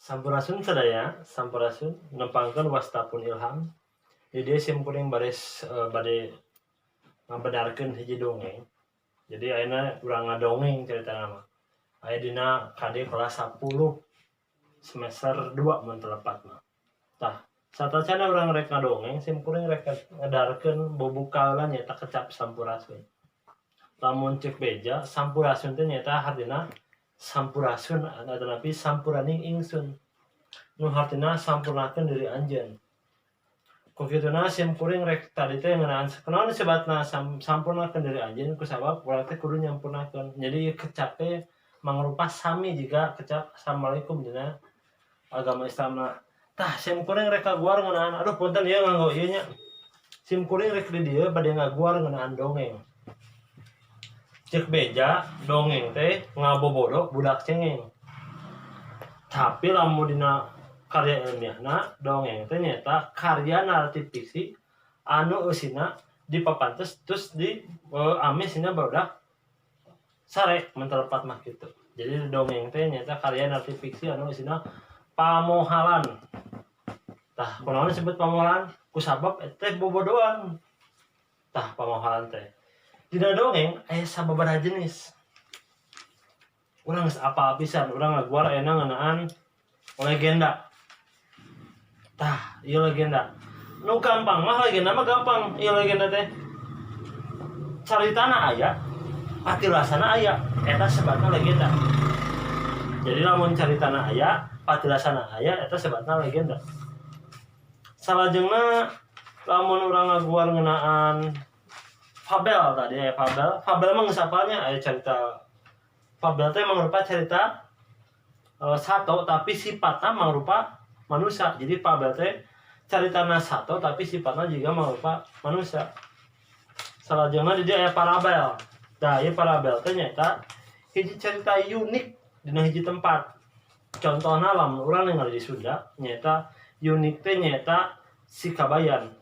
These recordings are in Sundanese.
Sampurasun sadaya, sampurasun nepangkeun wasta pun Ilham. Di dieu sim kuring baris bade ngabedarkeun hiji dongeng. Jadi ayeuna urang ngadongeng caritana mah. Aya dina KD kelas 10 semester 2 mun teu lepat mah. Tah, satacana urang rek ngadongeng sim kuring rek ngedarkeun bubukaeula nyaeta kecap sampurasun. Lamun ceuk beja sampurasun teh nyaeta hartina sampurasun atanapi sampuraning ingsun. Nu hartina sampurnakeun diri anjeun. Ku kituna sim kuring rek tadi teh ngeunaan kunaon disebatna sampurnakeun diri anjeun kusabab urang teh kudu nyampurnakeun. Jadi ieu kecap teh mangrupa sami jiga kecap assalamualaikum dina agama Islam mah. Tah sim kuring rek kaguar ngeunaan aduh punten ieu nganggo ieu nya. Sim kuring rek di dieu bade ngaguar ngeunaan dongeng. Ceuk beja dongeng teh ngabobodo budak cengeng. Tapi lamun dina karya ilmiahna dongeng teh nyaeta karya naratif fiksi anu eusina dipapantes terus di amis dina barudak sare mun teu lepat mah kitu. Jadi dongeng teh nyaeta karya naratif fiksi anu eusina pamohalan. Tah kunaon disebut pamohalan? Kusabab eta teh bobodoan. Tah pamohalan teh. Dina dongeng aya sababaraha jenis. Urang geus apal pisan, urang ngaguar ayeuna ngeunaan legenda. Tah, ieu legenda. Nu gampang mah legenda mah gampang, ieu legenda teh. Caritana aya, patilasana aya, eta sebatna legenda. Jadi lamun caritana aya, patilasana aya, eta sebatna legenda. Salajengna lamun urang ngaguar ngeunaan fabel tadi aya fabel. Fabel mah geus apalnya aya carita fabel teh mangrupa carita sato tapi sifatna mangrupa manusia. Jadi fabel teh caritana sato tapi sifatna juga mangrupa manusia. Salajengna di dieu aya parabel. Tah ieu parabel teh nyaeta hiji carita unik dina hiji tempat. Contohna lamun urang ningali di Sunda nyaeta unik teh nyaeta si Kabayan.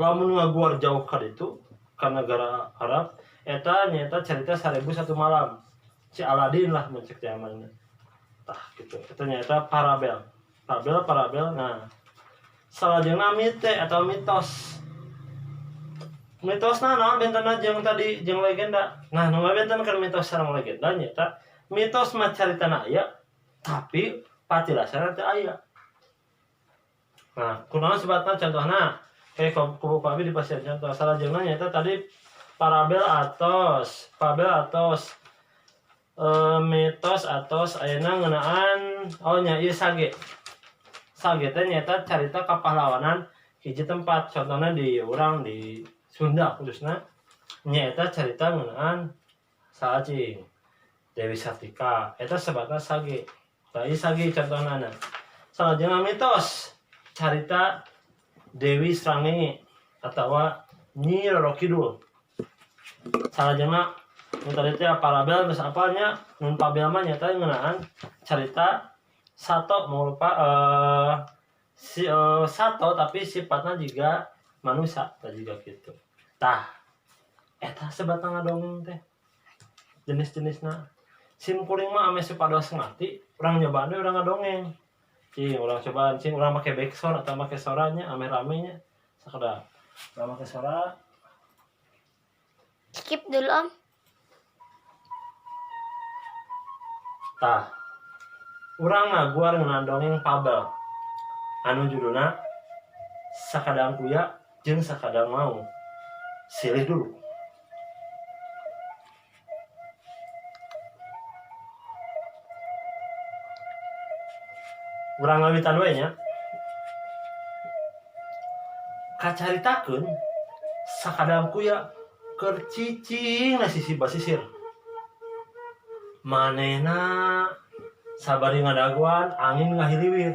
Lamun ngaguar jauh ka ditu ka negara Arab eta nyaeta carita 1001 malam. Si Aladin lah mun cek zamanna. Tah kitu. Eta nyaeta parabel. Parabel parabel. Nah, salajengna mite atau mitos. Mitosna naon bentenna jeung tadi jeung legenda. Nah, nu ngabentenkeun mitos sareng legenda nyaeta mitos mah caritana aya tapi patilasana teu aya. Nah, kunaon sebatna contohna? Kayak ku abi di pasien contoh salajengna nyaeta tadi parabel atos, fabel atos, mitos atos ayeuna ngeunaan oh nya ieu sage. Sage teh nyaeta carita kapahlawanan hiji tempat. Contohna di urang di Sunda khususna nyaeta carita ngeunaan Salacing, Dewi Sartika eta sebatna sage. Tah ieu sage contohna. Salajengna mitos carita Dewi Srangenge atawa Nyi Roro Kidul. Salajengna nu tadi teh parabel geus apalnya nun fabel mah nyaeta ngeunaan carita sato mangrupa si sato tapi sifatna jiga manusia tah jiga kitu. Tah eta sebatna ngadongeng teh jenis-jenisna. Sim kuring mah ame supados ngarti urang nyobaan we urang ngadongeng. Cing urang cobaan cing urang make backsound atau make soranya ame rame nya sakedap. Urang make sora. Skip dulu Om. Tah. Urang ngaguar ngeunaan dongeng fabel. Anu judulna Sakadang Kuya jeung Sakadang Maung. Silih dulu. Urang ngawitan we nya. Kacaritakeun Sakadang Kuya keur cicing na sisi basisir. Manehna sabari ngadaguan angin ngahiliwir.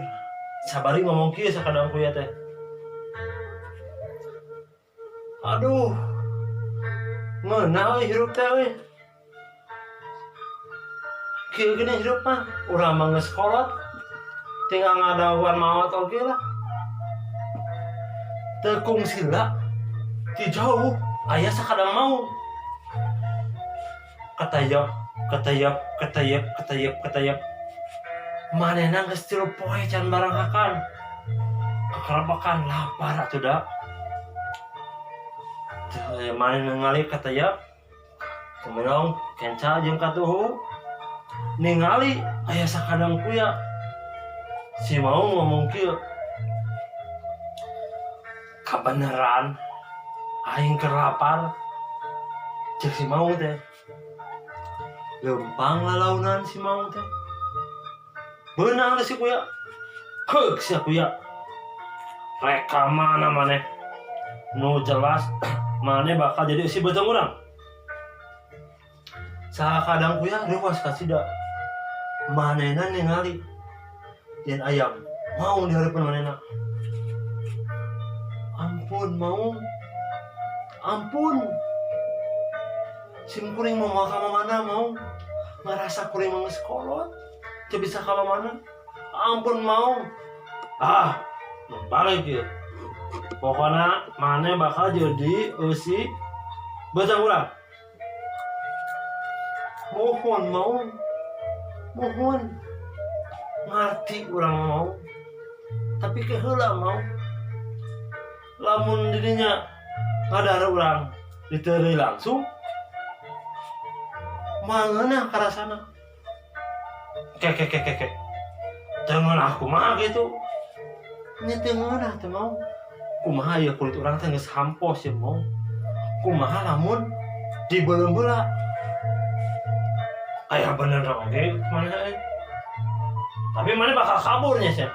Sabari ngomong kieu Sakadang Kuya teh. Aduh. Ngeunah euy hirup teh euy. Kieu geuning hirup mah, urang mah geus kolot. Tinggal ngadaguan maot oge lah. Teu kungsila ti jauh aya Sakadang Maung. Katayap, katayap, katayap, katayap, katayap. Manehna geus 3 poe can barangkakan. Kakarabakan lapar atuh da. Teu manehna ningali katayap. Kumerong kenca jeung katuhu. Ningali aya sakadang kuya. Si Maung ngomong kieu. Kabeneran aing keur lapar. Cek si Maung teh. Lempang lalaunan si Maung teh. Beunang teh si kuya. Heug sia kuya. Rek ka mana maneh? Nu jelas maneh bakal jadi eusi beuteung urang. Sakadang kuya reuas ka sida. Manehna ningali yen ayam Maung di hareupeun manehna. Ampun Maung. Ampun. Sim kuring mah moal ka mamana Maung. Ngarasa kuring mah geus kolot. Teu bisa ka mamana. Ampun Maung. Ah, balik ieu. Pokona maneh bakal jadi eusi beuteung urang. Mohon Maung. Mohon. Ngarti urang Maung. Tapi ke heula Maung. Lamun dirinya ngadahar urang diteureuy langsung. Mangeunah karasana. Ke ke ke ke ke. Teu ngeunah kumaha kitu. Nya teu ngeunah teh Maung. Kumaha ieu kulit urang teh geus hampos ieu Maung. Kumaha lamun dibeuleum heula. Aya bener oge maneh euy. Tapi maneh bakal kabur nya sia.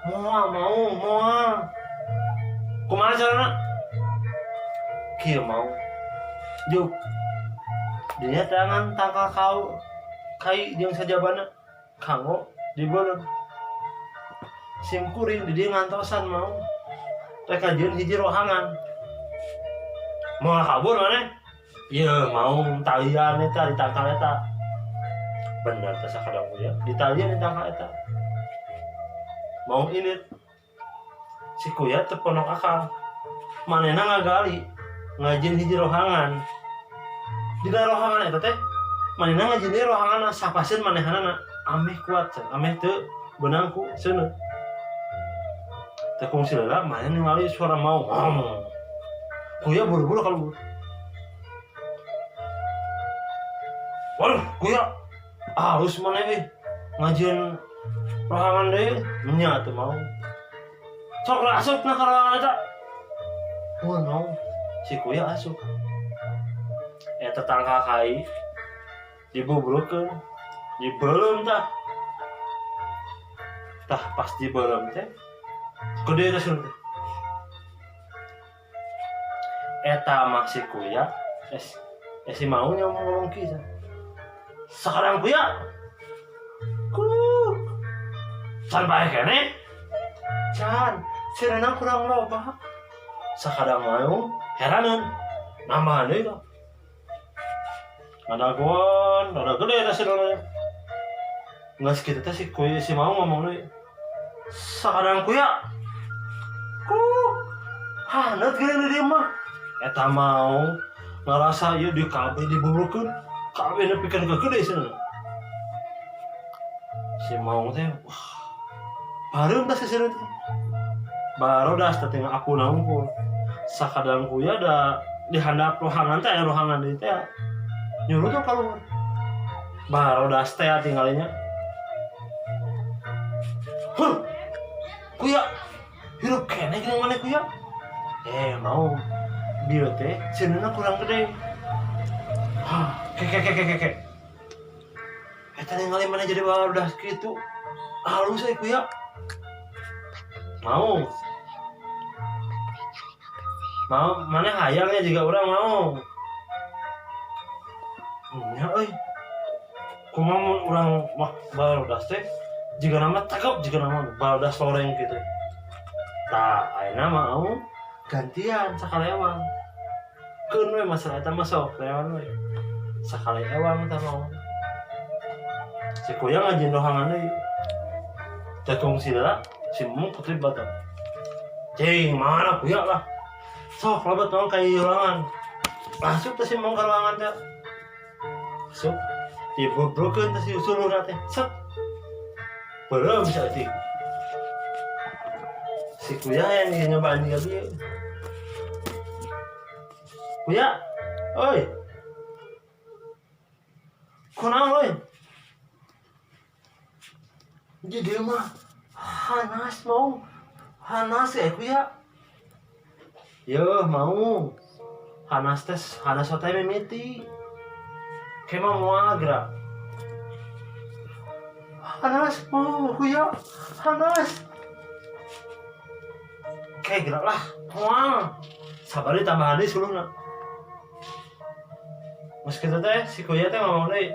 Moal Maung, moal. Kumaha carana? Kieu Maung. Juk. Dinya tangan tangkal kau kai jeung sajabana kanggo dibeuleum. Sim kuring di dieu ngantosan Maung. Rek ngajieun hiji rohangan. Moal kabur maneh? Ieu Maung talian eta di tangkal eta. Bener teh sakadang kuya di talian di tangkal eta. Maung indit. Si kuya teu pondok akal. Manehna ngagali ngajieun hiji rohangan. Dina rohangan eta teh manehna ngajieun deui rohanganna sapaseun manehanana ameh kuat cenah, ameh teu beunang ku seuneu. Teu kungsi heula manehna ningali suara Maung. Kuya buru-buru kaluhur. Waduh, kuya halus maneh euy. Ngajieun rohangan deui nya teu Maung. Sok lah asup na ka rohangan eta. Oh no, si kuya asup. Eta tangkal kai dibubrukeun, dibeuleum tah. Tah pas dibeuleum teh gede teh seuneu teh. Eta mah si kuya, si Maung nya ngomong kieu cenah. Sakarang kuya. Ku. Can bae keneh. Can, sirena kurang loba. Sakadang Maung heraneun. Nambahan deui tah. Ngadagoan, rada gede teh sirena. Geus kitu teh si kuya si Maung ngomong deui. Sakadang kuya. Ku. Haneut geuning di dieu mah. Eta Maung ngarasa ieu di kabeh dibubrukeun. Kabeh nepikeun ka gede cenah. Si Maung teh wah. Bareum teh si seuneu teh. Barodas teh tinggal aku unggul. Sakadang kuya da di handap rohangan teh aya rohangan deui teh. Nyuruh tuh kaluhur. Barodas teh tinggalinya. Huh. Kuya. Hirup keneh geuning maneh kuya. Mau bieu teh seuneuna kurang gede. Hah, ke ke ke ke ke. Eta ningali maneh jadi barodas kitu. Halus euy kuya. Mau. Mau maneh hayangnya juga urang mau. Nya euy. Kumaha mun urang mah barodas teh jiga nama tegep jiga nama barodas loreng kitu. Tah ayeuna mau gantian sakalewang. Keun we masalah eta mah sok lewan we. Sakali ewang tah mau. Si kuya ngajieun rohangan deui. Teh kungsi heula si Maung putri batam. Cing mana kuya lah. Sok lebet Maung ka ieu ruangan. Asup teh si Maung ka ruangan teh. Asup dibubrukeun teh si suluhna teh. Set. Belum saeutik. Si kuya yang nyobaan juga bieu. Kuya, oi. Kunaon oi? Jadi mah hanas mau hanas ya kuya. Yo mau hanas tes hanas teh mimiti. Kema moal gerak. Hanas mau kuya hanas. Kayak gerak lah moal. Sabar ditambahan deui suluna. Geus kitu teh si kuya teh ngomong deui.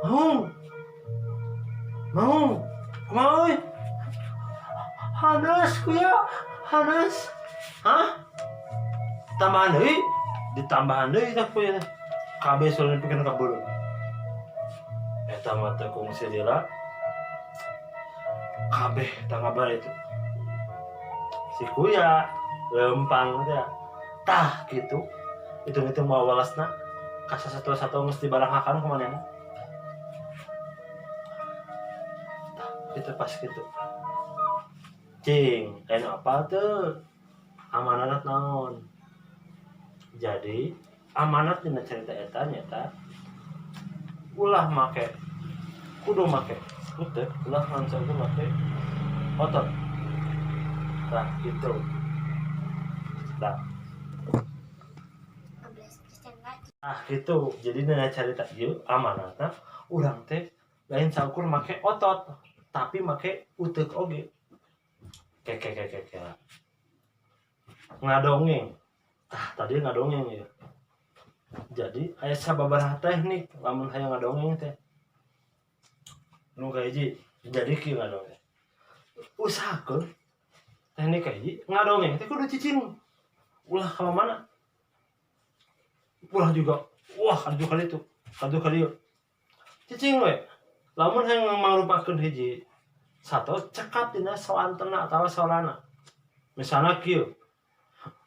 Mau. Mau. Kumaha euy? Hanas kuya, hanas. Hah? Tambahan deui? Ditambahan deui tah kuya teh. Kabeh suluna pikeun ka beureum. Eta mah teu kungsi lila. Kabeh tanggapan itu. Si kuya lempang teh. Tah kitu. Hitung-hitung mau walasna ka satu-satu geus dibaranghakan ku manehna. Tah kitu pas kitu. Cing, aya apa teu? Amanat naon? Jadi, amanat dina carita eta nyaeta ulah make kudu make utek, ulah ngan saukur make otot. Tah kitu. Tah. Ah gitu. Jadi dina carita ieu amanatna urang teh lain saukur make otot, tapi make uteuk oge. Ke ke ke ke ke. Ngadongeng. Tah tadi ngadongeng ya. Jadi aya sababaraha teknik lamun hayang ngadongeng teh. Nu kahiji, jadi kieu ngadongeng. Usahakeun teknik kahiji ngadongeng teh kudu cicing. Ulah ka mana? Ulah juga wah kaditu kaditu, kaditu kadieu. Cicing we. Lamun hayang mangrupakeun hiji sato cekap dina soantena atawa sorana. Misalna kieu.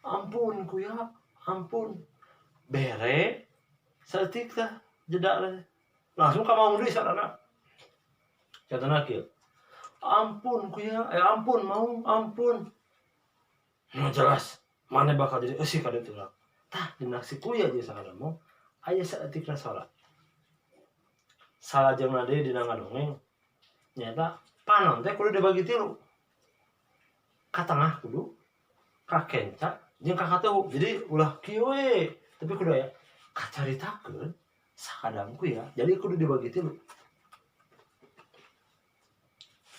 Ampun kuya, ampun. Bere saeutik tah jeda teh. Langsung ka maung deui sarana. Contohna kieu. Ampun kuya, ampun maung, ampun. Nu jelas maneh bakal jadi eusi ka ditu. Tah dina si kuya jeung sakadang aya saeutikna sora. Salajengna deui dina ngadongeng nyaeta panon teh kudu dibagi tilu. Ka tengah kudu, ka kenca jeung ka kateuhu. Jadi ulah kieu we, tapi kudu aya kacaritakeun sakadang kuya, jadi kudu dibagi tilu.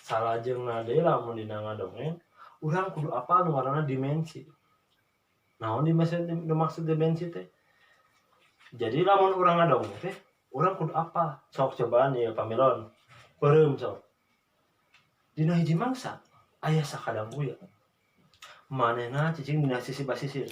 Salajengna deui lamun dina ngadongeng urang kudu apal nu ngaranna dimensi. Naon dimensi nu maksud dimensi teh? Jadi lamun urang ngadongeng teh urang kudu apal. Sok cobaan ieu pamilon. Beureum sok. Dina hiji mangsa aya sakadang kuya. Manehna cicing dina sisi basisir.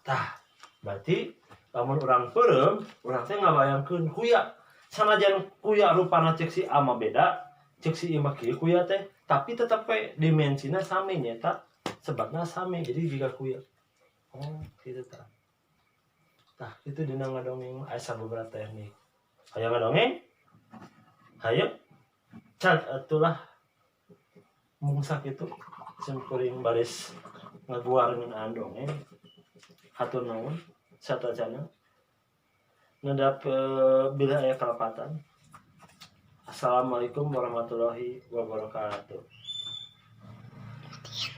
Tah, berarti lamun urang peureum, urang teh ngabayangkeun kuya. Sanajan kuya rupana ceuk si A mah beda, ceuk si I mah kieu kuya teh, tapi tetep we dimensina sami nyaeta sebatna sami. Jadi jiga kuya. Oh, kitu tah. Tah, kitu dina ngadongeng aya sababaraha teknik. Hayang ngadongeng? Hayu. Cat atulah mung sakitu sim kuring baris ngaguar ngeunaan dongeng. Hatur nuhun satacana. Nedap bila aya kalepatan. Assalamualaikum warahmatullahi wabarakatuh.